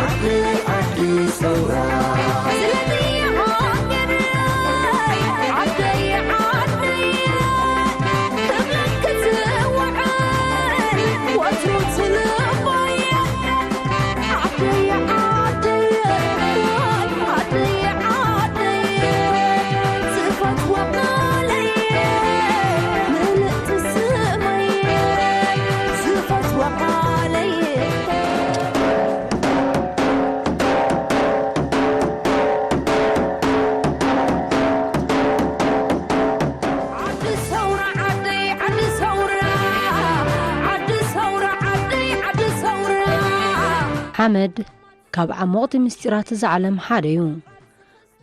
ዓዲ ዓዲ ሰውራ ስለዚ ዓደይ ዓደይ ዓደይ ክብለኪ ዝውዕል ወትሩ ትልቦየ ዓደይ ዓደይ ዓደይ ዓደይ ዝፈትዋ ቃለይ ምልእቲ ስመይ ዝፈትዋ ቃለይ ዓዲ ሰውራ ዓደይ ዓዲ ሰውራ ዓዲ ሰውራ ዓደይ ዓዲ ሰውራ ሓመድ ካብ ዓሞቕቲ ምስጢራት እዛ ዓለም ሓደ እዩ።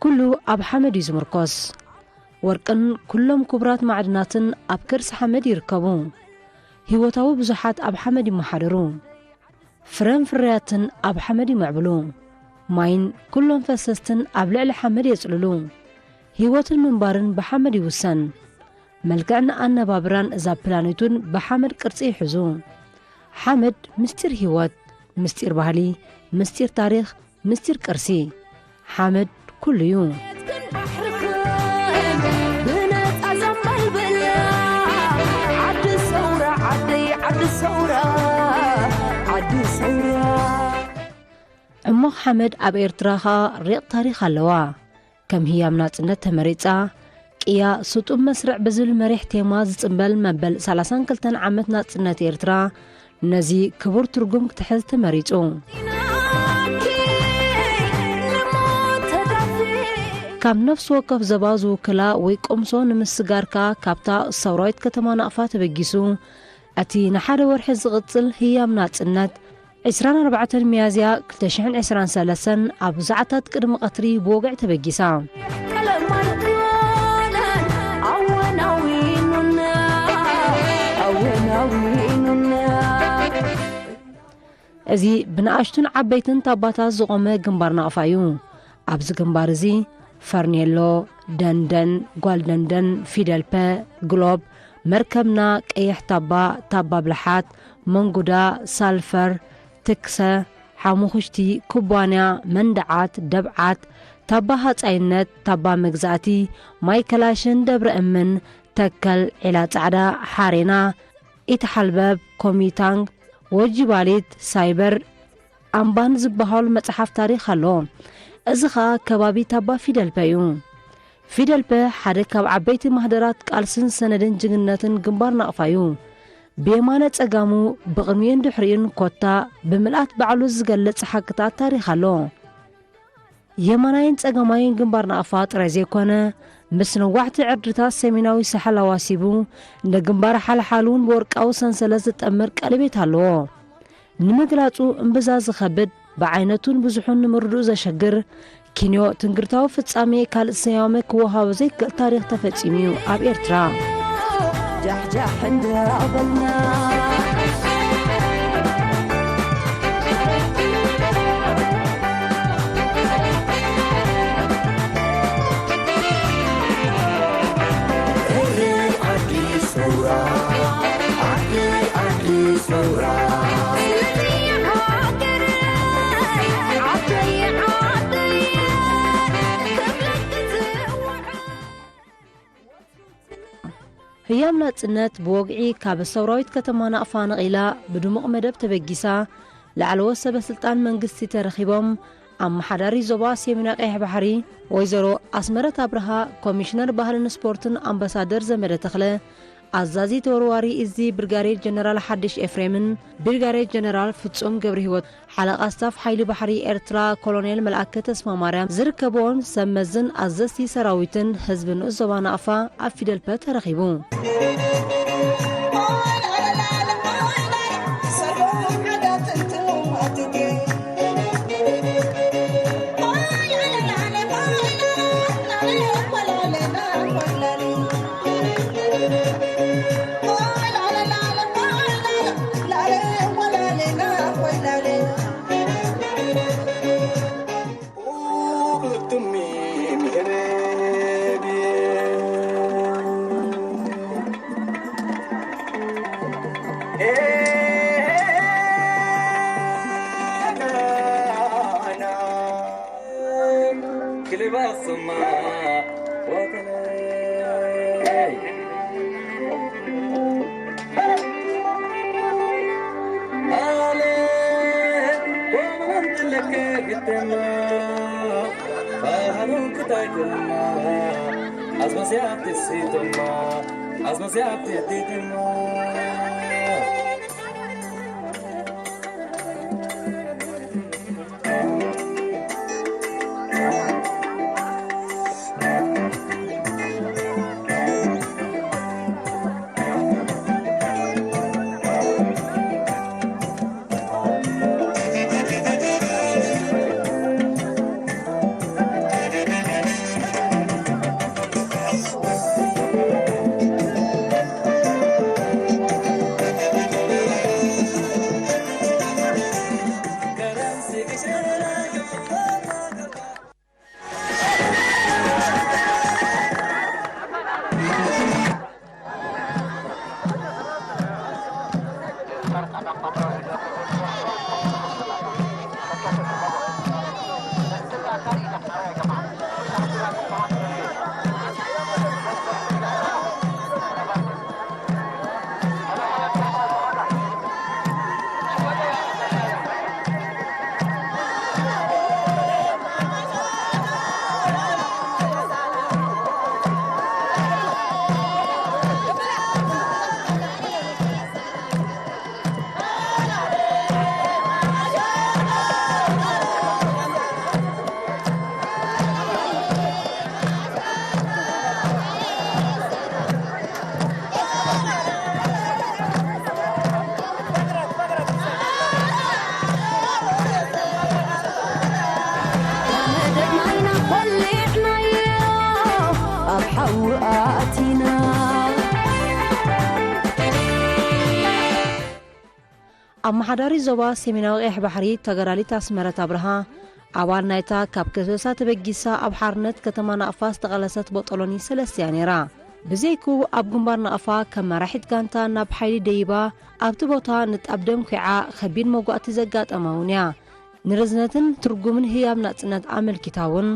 ኩሉ ኣብ ሓመድ እዩ ዝምርኮስ። ወርቅን ኩሎም ክቡራት ማዕድናትን ኣብ ከርሲ ሓመድ ይርከቡ። ህይወታዊ ብዙሓት ኣብ ሓመድ ይመሓደሩ። ፍረን ፍርያትን ኣብ ሓመድ ይምዕብሉ። ማይን ኩሎም ፈሰስትን ኣብ ልዕሊ ሓመድ የጽልሉ። ህይወትን ምንባርን ብሓመድ ይውሰን። መልክዕን ኣነባብራን እዛ ፕላኔቱን ብሓመድ ቅርጺ ይሕዙ። ሓመድ ምስጢር ህይወት፣ ምስጢር ባህሊ፣ ምስጢር ታሪኽ፣ ምስጢር ቅርሲ። ሓመድ ኩሉ እዩ። ብነጻ ዘመልብል ዓዲ ሰውራ ዓደይ ዓዲ ሰውራ ዓዲ ሰውራ ዕሞኽ ሓመድ ኣብ ኤርትራ ኸኣ ሪቕ ታሪኽ ኣለዋ። ከም ህያብ ናጽነት ተመሪጻ፣ ቅያ ስጡም መስርዕ ብዝብል መሪሕ ቴማ ዝጽንበል መበል ሰላሳን ክልተን ዓመት ናጽነት ኤርትራ ነዚ ክቡር ትርጉም ክትሕዝ ተመሪጹ። ካብ ነፍሲ ወከፍ ዘባ ዝውክላ ወይ ቆምሶ ንምስጋርካ ካብታ ሰውራዊት ከተማ ናቕፋ ተበጊሱ፣ እቲ ንሓደ ወርሒ ዝቕጽል ህያብ ናጽነት፣ ዕስራን ኣርባዕተን ሚያዝያ ክልተ ሽሕን ዕስራን ሰለስተን ኣብ ሰዓታት ቅድሚ ቀትሪ ብወግዒ ተበጊሳ። እዚ ብንኣሽቱን ዓበይትን ታባታት ዝቖመ ግንባር ናቕፋ እዩ። ኣብዚ ግንባር እዚ ፈርኔሎ፣ ደንደን፣ ጓል ደንደን፣ ፊደል ፐ፣ ግሎብ፣ መርከብና፣ ቀይሕ ታባ፣ ታባ ብልሓት፣ መንጉዳ፣ ሳልፈር፣ ትክሰ፣ ሓሙኽሽቲ፣ ኩባንያ፣ መንደዓት፣ ደብዓት፣ ታባ ሃጻይነት፣ ታባ መግዛእቲ፣ ማይ ከላሽን ደብረ እምን፣ ተከል፣ ዒላ ጻዕዳ፣ ሓሬና፣ ኢትሓልበብ፣ ኮሚታንግ፣ ወጂባሊት፣ ሳይበር፣ ኣምባን ዝበሃሉ መጽሓፍ ታሪኽ ኣሎ። እዚ ኸኣ ከባቢ ታባ ፊደልፐ እዩ። ፊደልፐ ሓደ ካብ ዓበይቲ ማህደራት ቃልስን ሰነድን ጅግንነትን ግንባር ናቕፋ እዩ። ብየማነ ጸጋሙ፣ ብቕድሚኡን ድሕሪኡን ኮታ ብምልኣት ባዕሉ ዝገልጽ ሓቅታት ታሪኽ ኣሎ። የማናይን ጸጋማይን ግንባር ናቕፋ ጥራይ ዘይኮነ፣ ምስ ነዋሕቲ ዕርድታት ሰሜናዊ ሳሕል ኣዋሲቡ፣ ንግንባር ሓልሓል እውን ብወርቃዊ ሰንሰለት ዝጠምር ቀለቤት ኣለዎ። ንምግላጹ እምብዛ ዝኸብድ፣ ብዓይነቱን ብዝሑን ንምርድኡ ዘሸግር፣ ኪንዮ ትንግርታዊ ፍጻሜ ካልእ ስያመ ክወሃቦ ዘይክእል ታሪኽ ተፈጺሙ እዩ ኣብ ኤርትራ። ጃሕጃሕ እንዳበልና ህያብ ናጽነት ብወግዒ ካብ ሰውራዊት ከተማ ናቕፋ ነቒላ ብድሙቕ መደብ ተበጊሳ፣ ላዕለዎት ሰበ ስልጣን መንግስቲ ተረኺቦም፣ ኣመሓዳሪ ዞባ ሰሜናዊ ቀይሕ ባሕሪ ወይዘሮ ኣስመረት ኣብርሃ፣ ኮሚሽነር ባህልን ስፖርትን ኣምባሳደር ዘመደ ተኽለ፣ ኣዛዚ ተወርዋሪ እዚ ብርጋዴር ጀነራል ሓድሽ ኤፍሬምን ብርጋዴር ጀነራል ፍጹም ገብረሂወት፣ ሓለቓ ስታፍ ሓይሊ ባሕሪ ኤርትራ ኮሎኔል መልኣከ ተስፋማርያም ዝርከብዎም ሰብ መዝን ኣዘዝቲ ሰራዊትን ህዝቢ ንኡስ ዞባ ናቕፋ ኣብ ፊደልፐ ተረኺቡ። As você até se tomar, as você até se tomar. ኣመሓዳሪ ዞባ ሰሜናዊ ቀይሕ ባሕሪ ተጋዳሊት ኣስመረት ኣብርሃ፣ ኣባል ናይታ ካብ ከበሳ ተበጊሳ ኣብ ሓርነት ከተማ ናቕፋ ዝተቐለሰት ቦጦሎኒ ሰለስቲያ ነይራ። ብዘይክኡ ኣብ ግንባር ናቕፋ ከም መራሒት ጋንታ ናብ ሓይሊ ደይባ ኣብቲ ቦታ ንጣብ ደም ኲዓ ከቢድ መጓእቲ ዘጋጠማ እውን እያ። ንርዝነትን ትርጉምን ህያብ ናጽነት ኣመልኪታ እውን።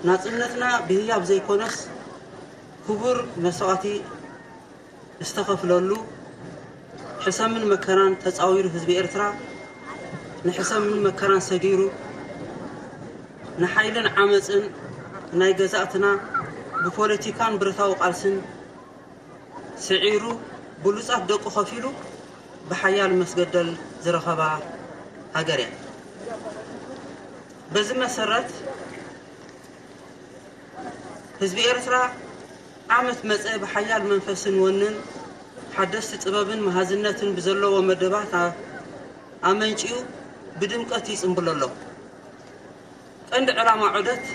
ናጽነትና ብህያብ ዘይኮነስ ክቡር መስዋእቲ ዝተኸፍለሉ፣ ሕሰምን መከራን ተጻዊሩ ህዝቢ ኤርትራ ንሕሰምን መከራን ሰጊሩ ንሓይልን ዓመጽን ናይ ገዛእትና ብፖለቲካን ብረታዊ ቃልስን ስዒሩ ብሉጻት ደቁ ከፊሉ ብሓያል መስገደል ዝረኸባ ሃገር እያ። በዚ መሰረት ህዝቢ ኤርትራ ዓመት መጸ ብሓያል መንፈስን ወንን ሓደስቲ ጥበብን መሃዝነትን ብዘለዎ መደባት ኣ-፣ ኣመንጭዩ ብድምቀት ይጽምብሎ ኣሎ። ቀንዲ ዕላማ ዑደት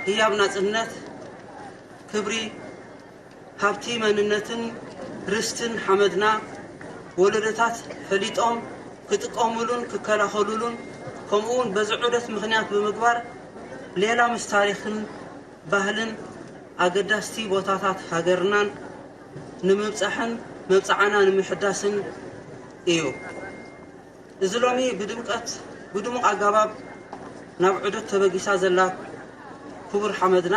ህያብ ናጽነት፣ ክብሪ፣ ሃብቲ መንነትን ርስትን ሓመድና ወለዶታት ፈሊጦም ክጥቀሙሉን ክከላኸሉሉን፣ ከምኡውን በዚ ዑደት ምኽንያት ብምግባር ሌላ ምስ ታሪኽን ባህልን ኣገዳስቲ ቦታታት ሃገርናን ንምብጻሕን መብጽዓና ንምሕዳስን እዩ። እዚ ሎሚ ብድምቀት፣ ብድሙቕ ኣገባብ ናብ ዑደት ተበጊሳ ዘላ ክቡር ሓመድና፣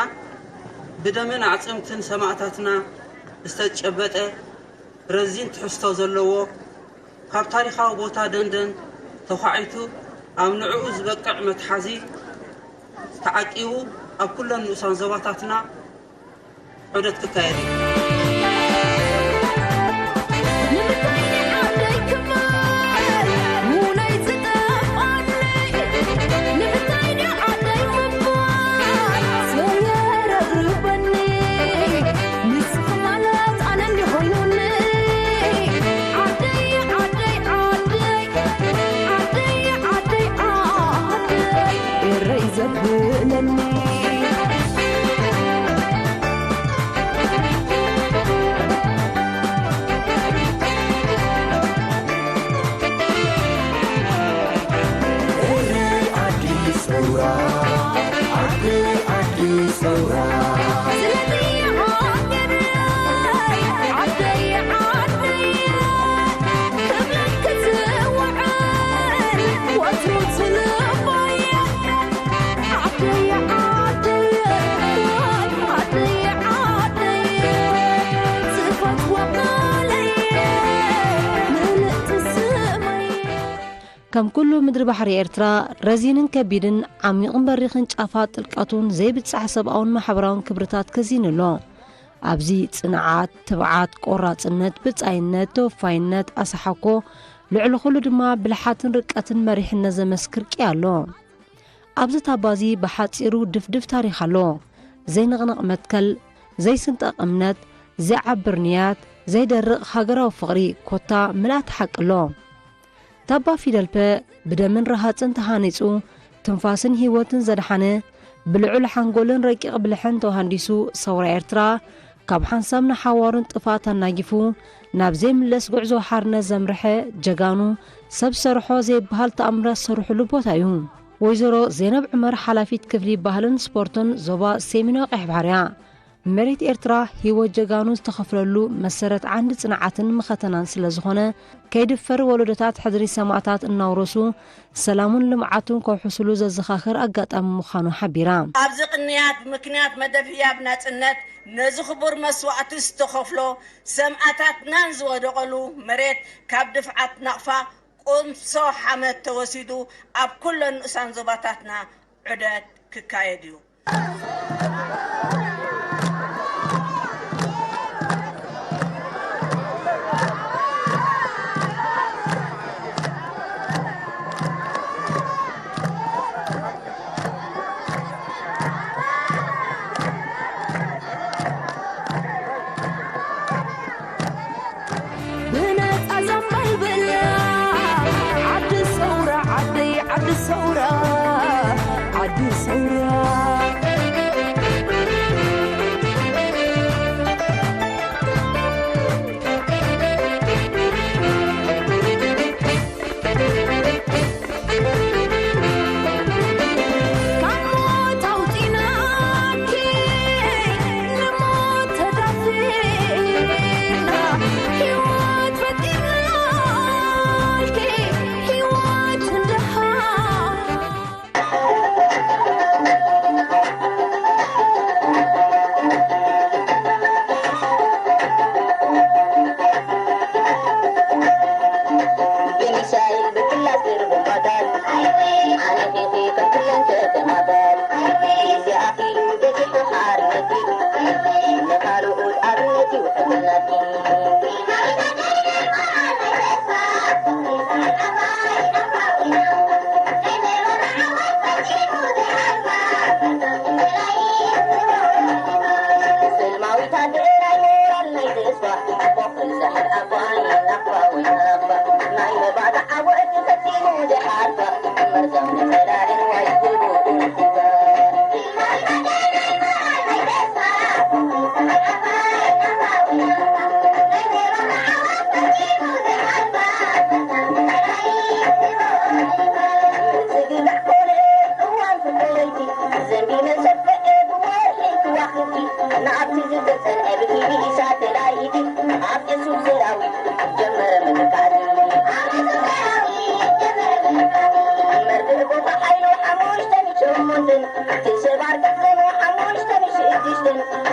ብደምን ኣዕጽምትን ሰማእታትና ዝተጨበጠ ረዚን ትሕዝቶ ዘለዎ፣ ካብ ታሪኻዊ ቦታ ደንደን ተዃዒቱ ኣብ ንዕኡ ዝበቅዕ መትሓዚ ተዓቂቡ ኣብ ኩለን ንኡሳን ዞባታትና ዑደት ክካየድ እዩ። ከም ኩሉ ምድሪ ባሕሪ ኤርትራ፣ ረዚንን ከቢድን ዓሚቕን በሪኽን ጫፋት ጥልቀቱን ዘይብጻሕ ሰብኣውን ማሕበራውን ክብርታት ከዚኑ ኣሎ። ኣብዚ ጽንዓት፣ ትብዓት፣ ቆራጽነት፣ ብጻይነት፣ ተወፋይነት፣ ኣሰሓኮ፣ ልዕሊ ኩሉ ድማ ብልሓትን ርቀትን መሪሕነት ዘመስክር ቅያ ኣሎ። ኣብዚ ታባዚ ብሓጺሩ ድፍድፍ ታሪኽ ኣሎ። ዘይንቕነቕ መትከል፣ ዘይስንጠቕ እምነት፣ ዘይዓብር ንያት፣ ዘይደርቕ ሃገራዊ ፍቕሪ፣ ኮታ ምልኣት ሓቂ ኣሎ። ታባ ፊደልፐ ብደምን ረሃጽን ተሃኒጹ፣ ትንፋስን ህይወትን ዘድሓነ፣ ብልዑል ሓንጎልን ረቂቕ ብልሕን ተሃንዲሱ፣ ሰውራ ኤርትራ ካብ ሓንሳብ ንሓዋሩን ጥፍኣት ኣናጊፉ፣ ናብ ዘይምለስ ጉዕዞ ሓርነት ዘምርሐ ጀጋኑ፣ ሰብ ሰርሖ ዘይበሃል ተኣምራት ዝሰርሕሉ ቦታ እዩ። ወይዘሮ ዜነብ ዑመር፣ ሓላፊት ክፍሊ ባህልን ስፖርትን ዞባ ሰሜናዊ ቀይሕ ባሕሪ እያ። መሬት ኤርትራ ህይወት ጀጋኑ ዝተኸፍለሉ መሰረት ዓንዲ ጽንዓትን መኸተናን ስለ ዝኾነ፣ ከይድፈር ወለዶታት ሕድሪ ሰማእታት እናውረሱ፣ ሰላሙን ልምዓቱን ከውሕስሉ ዘዘኻኽር ኣጋጣሚ ምዃኑ ሓቢራ። ኣብዚ ቅንያት ምክንያት መደብ ህያብ ናጽነት፣ ነዚ ክቡር መስዋእቲ ዝተኸፍሎ ሰማእታትናን ዝወደቐሉ መሬት ካብ ድፍዓት ናቕፋ ቁምሶ ሓመድ ተወሲዱ ኣብ ኩለን ንኡሳን ዞባታትና ዑደት ክካየድ እዩ። ብነጻ ዘንበልብል ዓዲ ሰውራ፣ ዓደይ ዓዲ ሰውራ፣ ዓዲ ሰውራ። ካብ ሞት ኣውጺናኪ፣ ንሞት ተዳፊና፣ ህይወት ፈጢርናልኪ፣ ህይወት እንድሃ። ብሚሳይል ብክላስተር ቦምባታት ዓነኺኺ ከም ኩለን ከተማታት። ግዜ ኣኺሉ በጺሑ ሓርነትኪ፣ ንኻልኦት ኣብነት ይውሕደልና።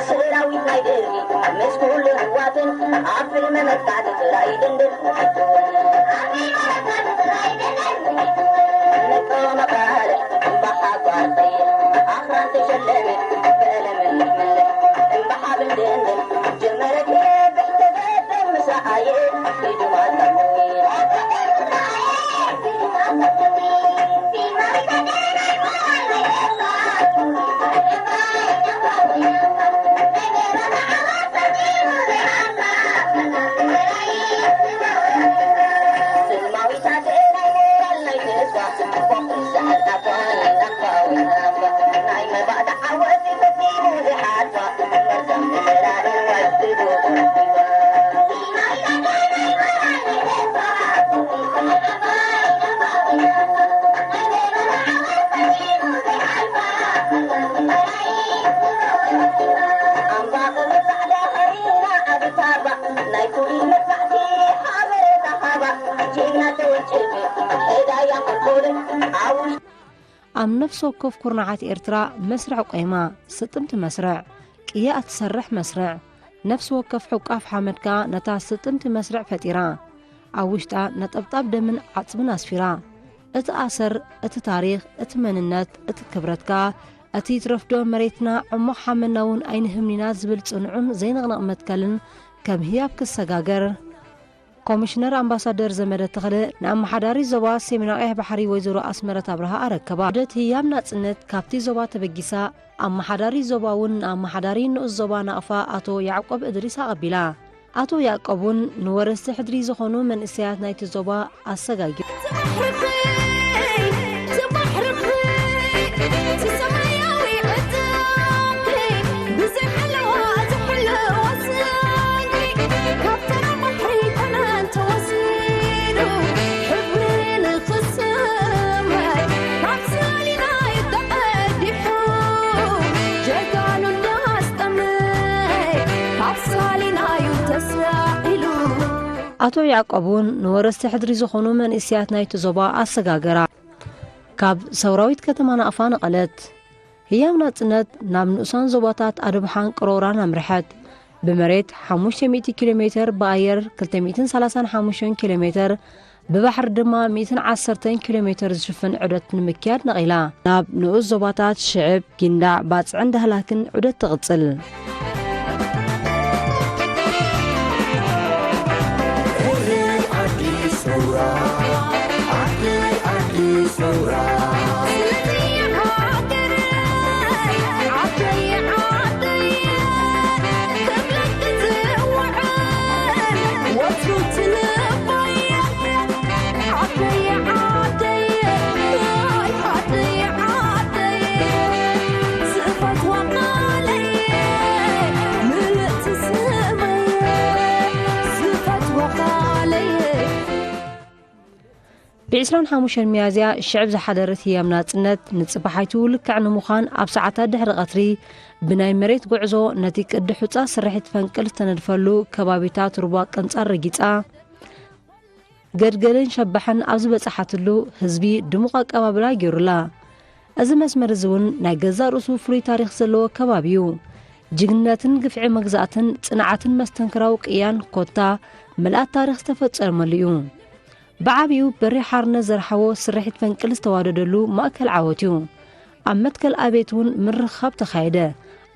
ሰራዊት ናይ ደርጊ ምስ ኩሉ ህዋትን ኣብ ፊልም መጥቃዕቲ ጥራይ ድንድር። ንቆ መቃልሕ እምባ ሓጓር ቀይሕ ኣኽራን ተሸለመ ብእለምን ምልሕ እምባ ሓብል ድንድር ጀመረት ብሕተዘተን ምሳኣየ ኢዱ ማልታሙየ። ኣብ ነፍሲ ወከፍ ኩርናዓት ኤርትራ መስርዕ ቆይማ፣ ስጥምቲ መስርዕ፣ ቅያ እትሰርሕ መስርዕ፣ ነፍሲ ወከፍ ሕቋፍ ሓመድ ከኣ ነታ ስጥምቲ መስርዕ ፈጢራ፣ ኣብ ውሽጣ ነጠብጣብ ደምን ዓጽምን ኣስፊራ። እቲ ኣሰር፣ እቲ ታሪኽ፣ እቲ መንነት፣ እቲ ክብረት ከኣ፣ እቲ ይትረፍዶ መሬትና ዕሙቕ ሓመና እውን ኣይንህብን ኢና ዝብል ጽኑዕን ዘይንቕነቕ መትከልን ከም ህያብ ክሰጋገር፣ ኮሚሽነር ኣምባሳደር ዘመደ ተኽለ ንኣመሓዳሪ ዞባ ሰሜናዊ ቀይሕ ባሕሪ ወይዘሮ ኣስመረት ኣብርሃ ኣረከባ። ዑደት ህያብ ናጽነት ካብቲ ዞባ ተበጊሳ ኣመሓዳሪ ዞባ እውን ንኣመሓዳሪ ንኡስ ዞባ ናቕፋ ኣቶ ያዕቆብ እድሪስ ኣቐቢላ። ኣቶ ያዕቆብ እውን ንወረስቲ ሕድሪ ዝኾኑ መንእሰያት ናይቲ ዞባ ኣሰጋጊሩ። ኣቶ ያዕቆብ እውን ንወረስቲ ሕድሪ ዝኾኑ መንእሰያት ናይቲ ዞባ ኣሰጋገራ። ካብ ሰውራዊት ከተማ ናቕፋ ነቐለት። ህያብ ናጽነት ናብ ንኡሳን ዞባታት ኣድብሓን ቅሮራን ኣምርሐት። ብመሬት ሓሙሽተ ሚእቲ ኪሎ ሜተር፣ ብኣየር ክልተ ሚእትን ሰላሳን ሓሙሽተን ኪሎ ሜተር፣ ብባሕሪ ድማ ሚእትን ዓሰርተን ኪሎ ሜተር ዝሽፍን ዑደት ንምክያድ ነቒላ። ናብ ንኡስ ዞባታት ሽዕብ፣ ጊንዳዕ፣ ባጽዕን ዳህላክን ዑደት ትቕጽል። ብዕስራን ሓሙሽተን ሚያዝያ ሽዕብ ዝሓደረት ህያብ ናጽነት፣ ንጽባሓይቱ ልክዕ ንምዃን ኣብ ሰዓታት ድሕሪ ቀትሪ ብናይ መሬት ጉዕዞ ነቲ ቅዲ ሑጻ ስርሒት ፈንቅል ዝተነድፈሉ ከባቢታት ሩባ ቅንጻር ረጊጻ፣ ገድገልን ሸባሕን ኣብ ዝበጽሓትሉ ህዝቢ ድሙቕ ኣቀባብላ ገይሩላ። እዚ መስመር እዚ እውን ናይ ገዛእ ርእሱ ፍሉይ ታሪኽ ዘለዎ ከባቢ እዩ። ጅግንነትን ግፍዒ መግዛእትን ጽንዓትን መስተንክራዊ ቅያን ኮታ ምልኣት ታሪኽ ዝተፈጸመሉ እዩ። ብዓቢኡ በሪኽ ሓርነት ዘርሓዎ ስርሒት ፈንቅል ዝተዋደደሉ ማእከል ዓወት እዩ። ኣብ መትከል ኣቤት እውን ምርኻብ ተኻየደ።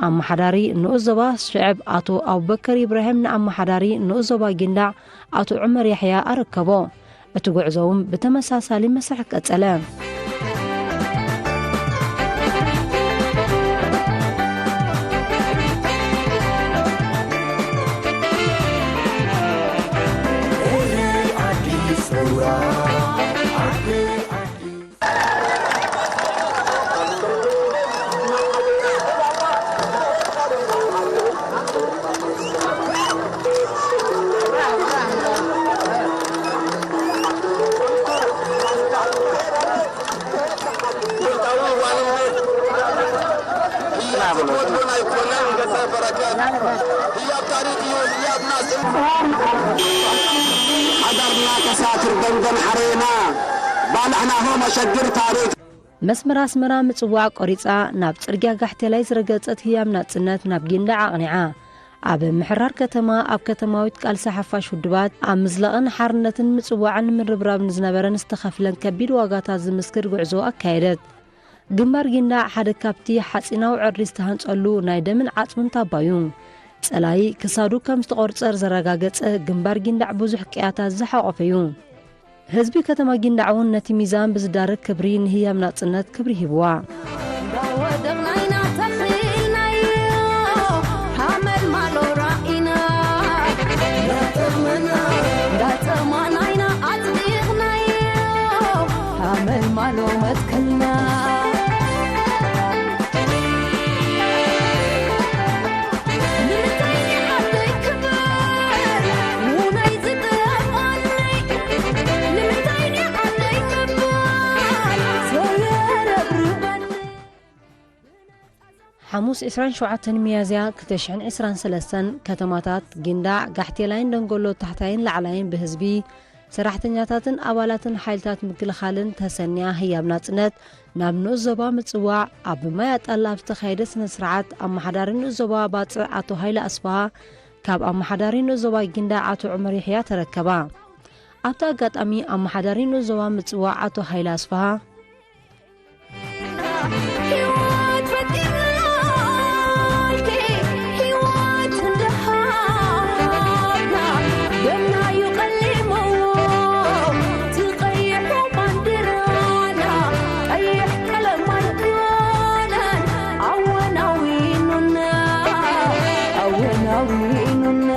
ኣመሓዳሪ ንኡስ ዞባ ሽዕብ ኣቶ ኣቡበከር ኢብራሂም ንኣመሓዳሪ ንኡስ ዞባ ጊንዳዕ ኣቶ ዑመር ያሕያ ኣረከቦ። እቲ ጉዕዞ እውን ብተመሳሳሊ መስርሕ ቀጸለ። ሓዳርና ከሳትር ደንደን ሓረና ባላሕናሆ መሸግር ታሪክ። መስመር ኣስመራ ምጽዋዕ ቆሪጻ ናብ ጽርግያ ጋሕቴላይ ዝረገጸት ህያብ ናጽነት ናብ ጊንዳዕ ኣቕኒዓ። ኣብ ምሕራር ከተማ፣ ኣብ ከተማዊት ቃልሲ ሓፋሽ ውድባት፣ ኣብ ምዝላቕን ሓርነትን ምጽዋዕን ምርብራብን ዝነበረን ዝተኸፍለን ከቢድ ዋጋታት ዝምስክር ጉዕዞ ኣካየደት። ግንባር ጊንዳዕ ሓደ ካብቲ ሓጺናዊ ዕርዲ ዝተሃንጸሉ ናይ ደምን ዓጽምን ታባ እዩ። ጸላኢ ክሳዱ ከም ዝተቖርጸር ዘረጋገጸ ግንባር ጊንዳዕ ብዙሕ ቅያታት ዝሓቖፈ እዩ። ህዝቢ ከተማ ጊንዳዕ እውን ነቲ ሚዛን ብዝዳርግ ክብሪ ንህያብ ናጽነት ክብሪ ሂብዋ። ሓሙስ ዕስራን ሸውዓተን ሚያዝያ ክልተ ሽሕን ዕስራን ሰለስተን ከተማታት ጊንዳዕ፣ ጋሕቴላይን ደንጎሎ ታሕታይን ላዕላይን ብህዝቢ፣ ሰራሕተኛታትን ኣባላትን ሓይልታት ምክልኻልን ተሰንያ ህያብ ናጽነት ናብ ንኡስ ዞባ ምጽዋዕ ኣብ ማይ ኣጣል ኣብ ዝተኻየደ ስነ ስርዓት ኣመሓዳሪ ንኡስ ዞባ ባጽዕ ኣቶ ሃይለ ኣስፍሃ ካብ ኣመሓዳሪ ንኡስ ዞባ ጊንዳዕ ኣቶ ዑመር ይሕያ ተረከባ። ኣብቲ ኣጋጣሚ ኣመሓዳሪ ንኡስ ዞባ ምጽዋዕ ኣቶ ሃይለ ኣስፍሃ፣ ህይወት ፈጢርናልኪ፣ ህይወት እንደሃብና፣ ደምና እዩ ቀሊምዎ፣ እቲ ቀይሑ ባንዲራና፣ ቀይሕ ቀለም ኣይኮነን፣ ኣወናዊኑና፣ ኣወናዊኑና።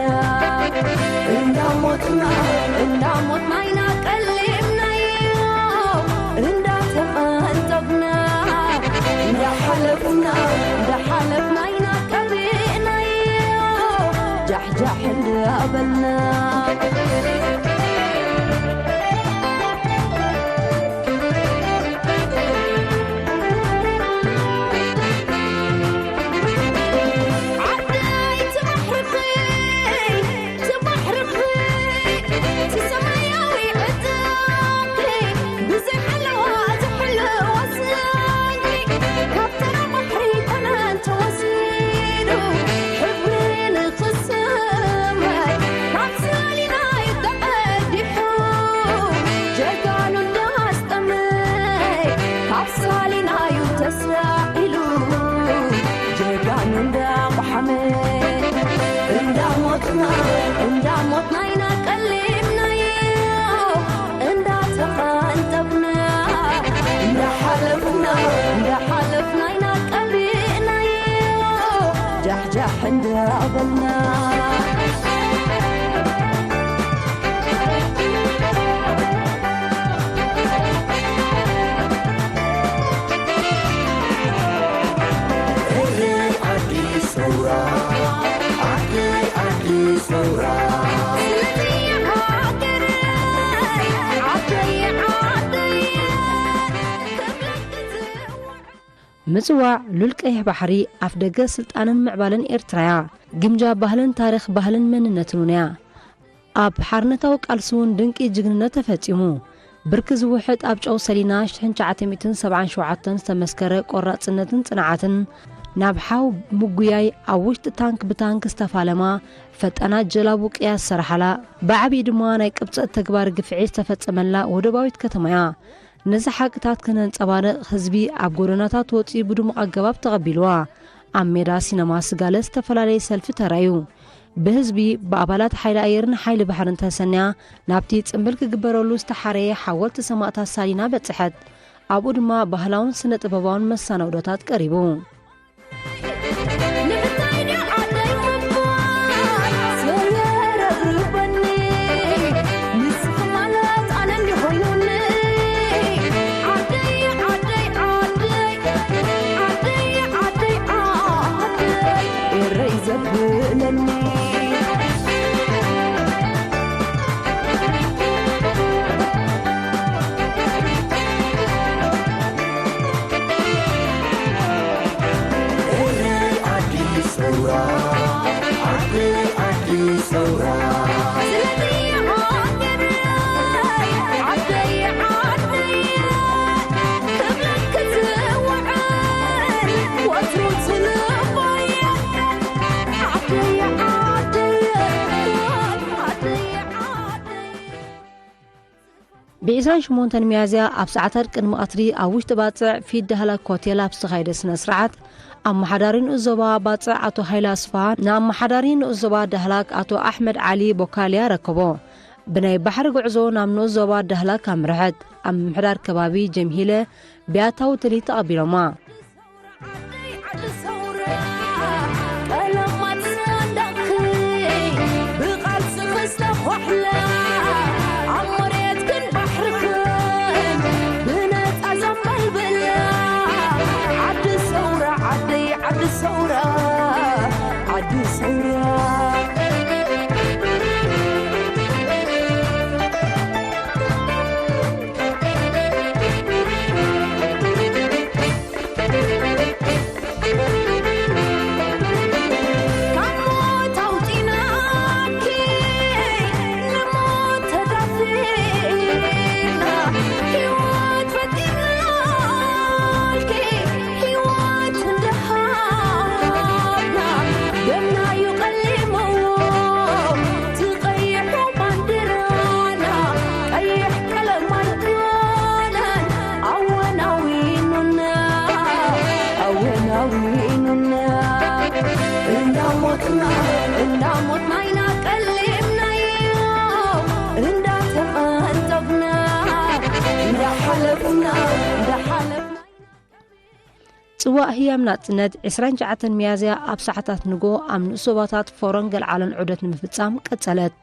እንዳሞትና፣ እንዳሞትና ኢና ቀሊምናዮ፣ እንዳተቐንጠብና፣ እንዳሓለፍና፣ እንዳሓለፍና ኢና ቀቢእናዮ፣ ጃሕጃሕ እንዳበልና። ዓደይ ትባሕርኺ፣ ትባሕርኺ፣ ትሰማያዊ ዕዳኺ፣ ብዘይ ሓለዋ ዝሕልዋ ሰንኪ፣ ካብ ተራ ባሕሪ ኮነ እንተወሲዱ፣ ሕብሪ ንኽስመይ፣ ካብ ሳሊናዩ ተቐዲሑ፣ ጀጋኑ እንዳስጠመይ፣ ካብ ሳሊናዩ ተሳኢሉ፣ ጀጋኑ እንዳቋሓመ፣ እንዳሞትና፣ እንዳሞትና ኢና ቀሊምናዮ፣ እንዳተቐንጠብና፣ እንዳሓለፍና፣ እንዳሓለፍና ኢና ቀቢእናዮ፣ ጃሕጃሕ እንዳበልና። ምጽዋዕ ሉል ቀይሕ ባሕሪ ኣፍደገ ስልጣንን ምዕባለን ኤርትራያ፣ ግምጃ ባህልን ታሪኽ ባህልን መንነትን እውን እያ። ኣብ ሓርነታዊ ቃልሲ እውን ድንቂ ጅግንነት ተፈጺሙ። ብርኪ ዝውሕጥ ኣብ ጨው ሰሊና ሽሕን ትሽዓተ ሚእትን ሰብዓን ሸውዓተን ዝተመስከረ ቆራጽነትን ጽንዓትን፣ ናብ ሓው ምጉያይ ኣብ ውሽጢ ታንክ ብታንክ ዝተፋለማ፣ ፈጣናት ጀላቡ ቅያ ዝሰራሓላ፣ ብዓቢኡ ድማ ናይ ቅብጸት ተግባር ግፍዒ ዝተፈጸመላ ወደባዊት ከተማ እያ። ነዚ ሓቅታት ከነንጸባርቕ ህዝቢ ኣብ ጎደናታት ወጺኡ ብድሙቕ ኣገባብ ተቐቢልዋ። ኣብ ሜዳ ሲነማ ስጋለ ዝተፈላለየ ሰልፊ ተራእዩ። ብህዝቢ፣ ብኣባላት ሓይሊ ኣየርን ሓይሊ ባሕርን ተሰንያ ናብቲ ጽምብል ክግበረሉ ዝተሓረየ ሓወልቲ ሰማእታት ሳሊና በጽሐት። ኣብኡ ድማ ባህላውን ስነ ጥበባውን መሰናድኦታት ቀሪቡ። ንምንታይ ድዩ ዓደይ ምባል ዘየረብርበኒ? ንስኺ ማለት ኣነ እንዲ ኮይኑኒ። ዓደይ፣ ዓደይ፣ ዓደይ፣ ዓደይ፣ ዓደይ፣ ዓደይ፣ ኤረይ ዘብለኒ። ብዒስራን ሸሞንተን ሚያዝያ ኣብ ሰዓታት ቅድሚ ቀትሪ ኣብ ውሽጢ ባጽዕ ፊት ዳህላክ ሆቴል ኣብ ዝተኻየደ ስነ ስርዓት፣ ኣመሓዳሪ ንኡስ ዞባ ባጽዕ ኣቶ ሃይለ ኣስፍሃ ንኣመሓዳሪ ንኡስ ዞባ ዳህላክ ኣቶ ኣሕመድ ዓሊ ቦካልያ ረከቦ። ብናይ ባሕሪ ጉዕዞ ናብ ንኡስ ዞባ ዳህላክ ኣምርሐት። ኣብ ምምሕዳር ከባቢ ጀምሂለ ብያታዊ ትልሂት ተቐቢሎማ። ቀለማት ሰንደቕኪ ብቓልሲ ምስ ተኳሕላ፣ ኣብ መሬትክን ባሕርክን ብነጻ ዘንበልብላ፣ ዓዲ ሰውራ ዓደይ፣ ዓዲ ሰውራ፣ ዓዲ ሰውራ። ጽዋእ ህያብ ናጽነት ዕስራን ትሽዓተን ሚያዝያ ኣብ ሰዓታት ንጎ ኣብ ንኡስ ዞባታት ፎሮን ገልዓሎን ዑደት ንምፍጻም ቀጸለት።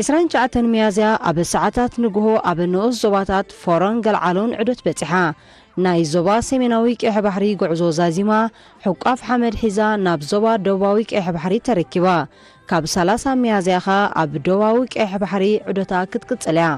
ዕስራን ትሽዓተን ሚያዝያ ኣብ ሰዓታት ንግሆ ኣብ ንኡስ ዞባታት ፎሮን ገልዓሎን ዑደት በጺሓ። ናይ ዞባ ሰሜናዊ ቀይሕ ባሕሪ ጉዕዞ ዛዚማ፣ ሕቋፍ ሓመድ ሒዛ ናብ ዞባ ደቡባዊ ቀይሕ ባሕሪ ተረኪባ። ካብ ሰላሳ ሚያዝያ ኸኣ ኣብ ደቡባዊ ቀይሕ ባሕሪ ዑደታ ክትቅጽል እያ።